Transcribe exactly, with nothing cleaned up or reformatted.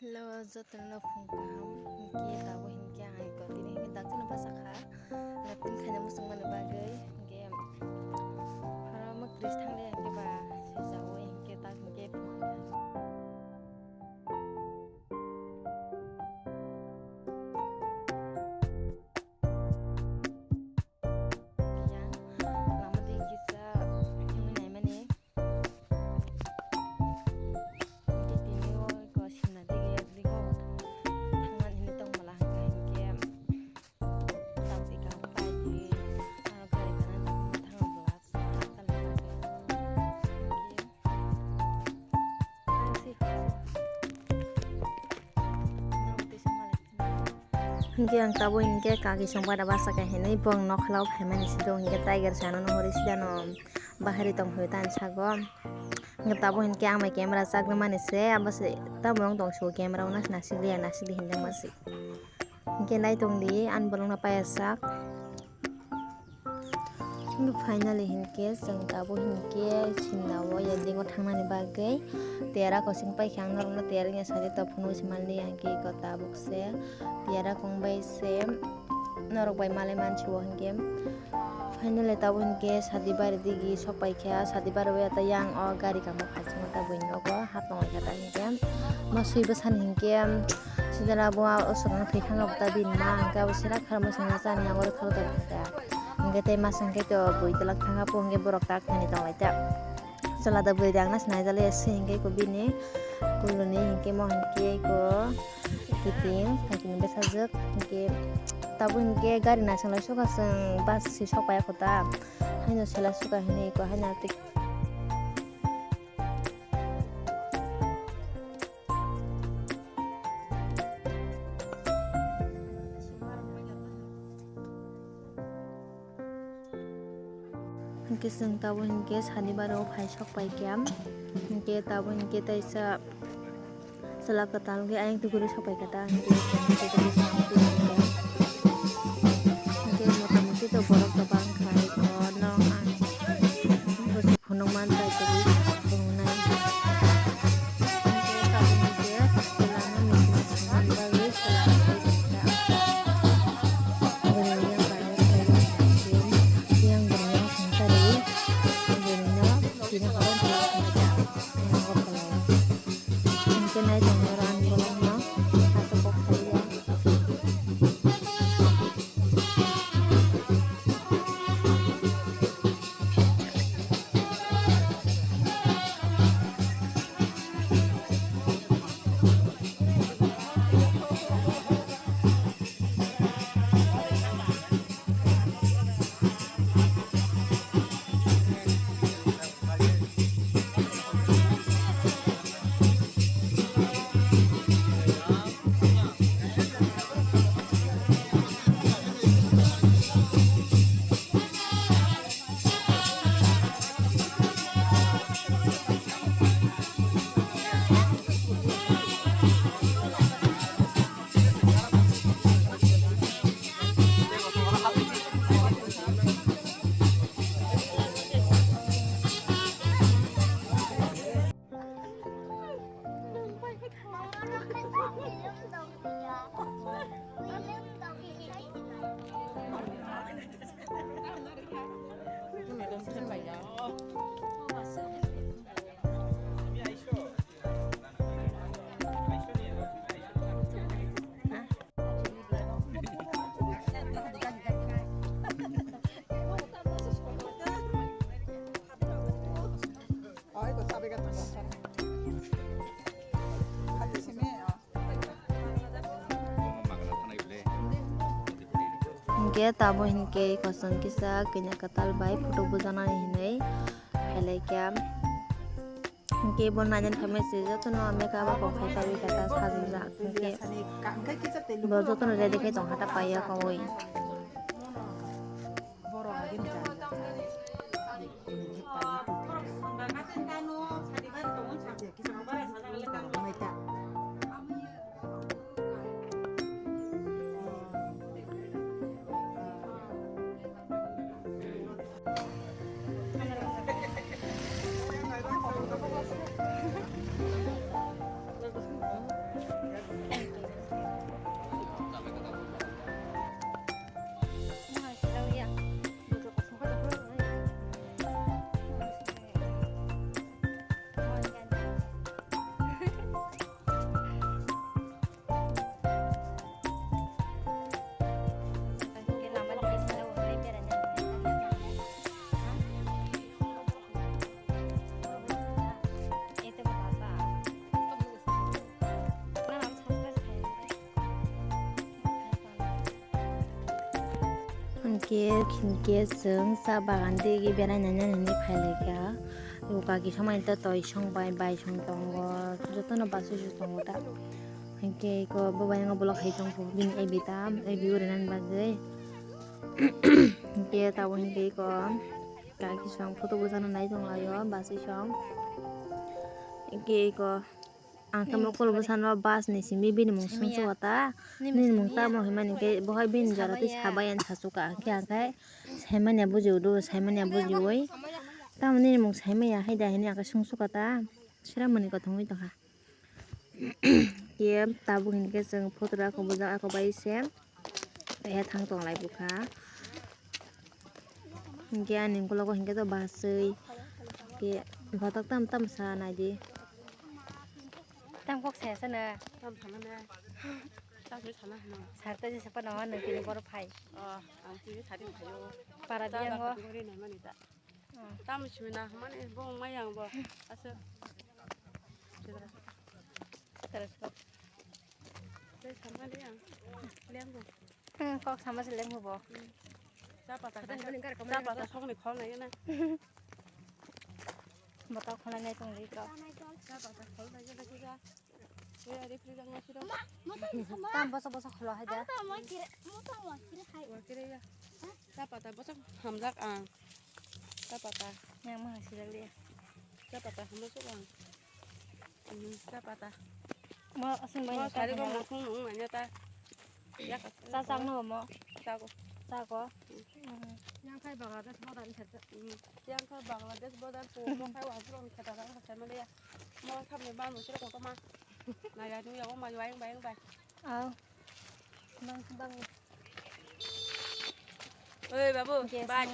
Hello, jotono phung kaham. Hinkhe tabuk hinkhe ang eko tini hinkhe dakti no basa kha. Leptun khaina muchung mani bagwi. Hinkhe horo mwkris thangde hinkhe ba sijao hinkhe tak hinkhe phung kaham. Yang lama de kisa yang naimani. Tini o ko simna de ge de ko thangman hini tong mala hangka hingke. Tam se ka pai di. Aro gari kana thang mala. Hinkhe ang tabuk hinkhe kaki song pada basa khe hinwi bong nokhlao phaimani sido hinkhe tiger chana no hori sidano bahari tongphio tani sago. Hinkhe tabuk hinkhe ang bai camera chaknamani se abo se tabuk wng tongsigo camera o nasina sikliya nasikdi hinjakma se. Hinkhe naitongdi ani bolongno paiya sak. Finally hinkhe chwng tabuk hinkhe simna o ending o thangnani bagwi tiyara kosing paikha ang norokno tiyara wngya sadi tok phunuk se manliya hinkhe eko tabuk se tiyara kong bai se norok bai malai mansiwo hinkhe finally tabuk hinkhe sadi bari digi sok paikha sadi bari o yang o gari kamo phaichingma ta buini nogo hap tonglaikha ta hinkhe ma swi bwsani hinkhe. Sijala bo o swkang thwi thangkha bo ta bini ma hwnkhe abo sera kharma songya chani yago rwkha rwkha rwkha khe. Hwnkhe tei masa hwnkhe to bui twlak thangkha po hwnkhe borok tak thani tonglaita. Chwla da bwrwi dagna se naijalya se hwnkhe ko bini kuluni hwnkhe mo hwnkhe ko kiting kiting bwsajwk hwnkhe tabuk hwnkhe gari naising lai sukha chwng bus se sokpaiya kho ta haino sela sukha hinwi ko haino twi. Hinkhe chwng tabuk hinkhe sanibar o phai sok paikha, hinkhe tabuk hinkhe teisa chwla kwtal hwnkhe ayang twi kwrwi sok paikha ta, hinkhe hinkhe mota moti to borok to bang kha, eko no ang. Phunukman tei kwrwi phunuknai. Hinkhe tabukni je chwlano missing thangna bagwi chwla tei tongkha. Bwrwini yang bai yang bai yang bwrwino thangsa rwi bwrwino tini horo bwrwi thangkha. Yang bo kwlao. Hinkhe nai tongmani oro ani bolongno aswk kok saiya. Hinkhe tabuk hinkhe kosong kisa kanya kwtal bai photo bujanani hinwi phailaikha. Hinkhe bo nainani phaimani se jotono makeup rok khai paiwi kha ta sajwkjak. Hinkhe bo jotono ready khai tongkha ta paiya khaui. Khe, hinkhe chwng cha bagan digi berai nai nani hinwi phai laikha. O kaki somani to toi song bai, bai song tongo, jotono bachoi song tongo ta. Hinkhe eko bo bai bolok hai tongkho, bini ebi ta, ebi urinani bagwi. Hinkhe tabuk hinkhe eko kaki song photo bwchana nai tonglaio, bachoi song. Hinkhe eko Ang tei mokol bwsano bus ni simi bini mung sung suka ta. Nini mung tamo himani khe bohai bini jora tei sabai ani sachuka. Khe ang khe saimanya bujiu do, saimanya bujiui. Tamo nini mung saimanya hai da hini ang khe sung suka ta. Sira mani kothongwi tongkha. Khe tabuk hini khe chwng photo rok bujak ako bai se. Tei thang tong lai bukha. Hinkhe ani ukologo hinkhe to bachoi. Hinkhe bothok tam tam sa naidi. Tam kok saya sana. Tam sana na. Tam sana na. Sarta je sapa nawa nang kini boro phai. Oh, ang tini sari phayo. Para biyango. Tamo simi na mani bo mai yang bo. Asa. Terus kok. Tei sama de ang. Lengbo. Hmm, kok sama se lengbo bo. Cha pata, cha pata sokni khol nai na. Botol khol nai tong ri kok. Cha pata khol nai na kuja. Oya ri pri jang ma siro. Tam boso boso kholo hai da. Wa kire ya. Cha pata boso hamjak ang. Cha pata. Yang ma siro le. Cha pata hamjak ang. Hmm, cha pata. Mo asing bai. Mo sari ko mo khung nung nanya ta. Yak. Cha chak no mo. Cha ko. Cha ko. Hmm. Yang khai Bangladesh border ni khe. Hmm. Yang khai Bangladesh border ko mo khai wa phuro ni khe ta ta mo sai ma le ya. Mo kham ni ban mo sira ko to ma. Na ya ni ya mo ma wa yang bai yang bai. Au. Bang bang. Oi babu, bye.